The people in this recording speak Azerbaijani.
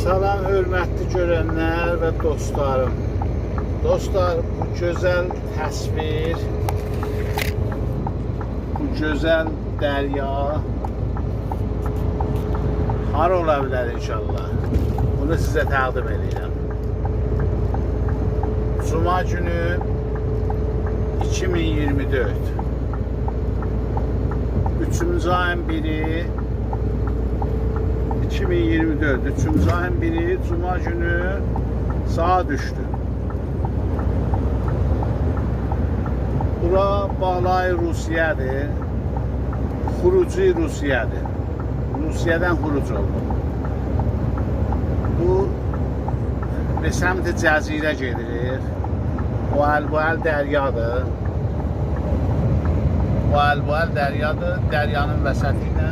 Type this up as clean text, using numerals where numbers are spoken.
Salam hörmətli görənlər və dostlarım. Dostlar, bu gözəl təsvir, bu gözəl dərya hara ola bilər inşallah? Bunu sizə təqdim edirəm. Cuma günü 2024 3-cü ayın 1-i 2024 3-cü ayın 1-i Cuma günü saat düşdü. Bura Balay Rusiyadır. Xurucu Rusiyadır. Rusiyadan xuruc oldu. Bu به سمت cəzirə gedirik. O əl bu əl dəryadır. O əl bu əl dəryadır. Dəryanın vəsəti ilə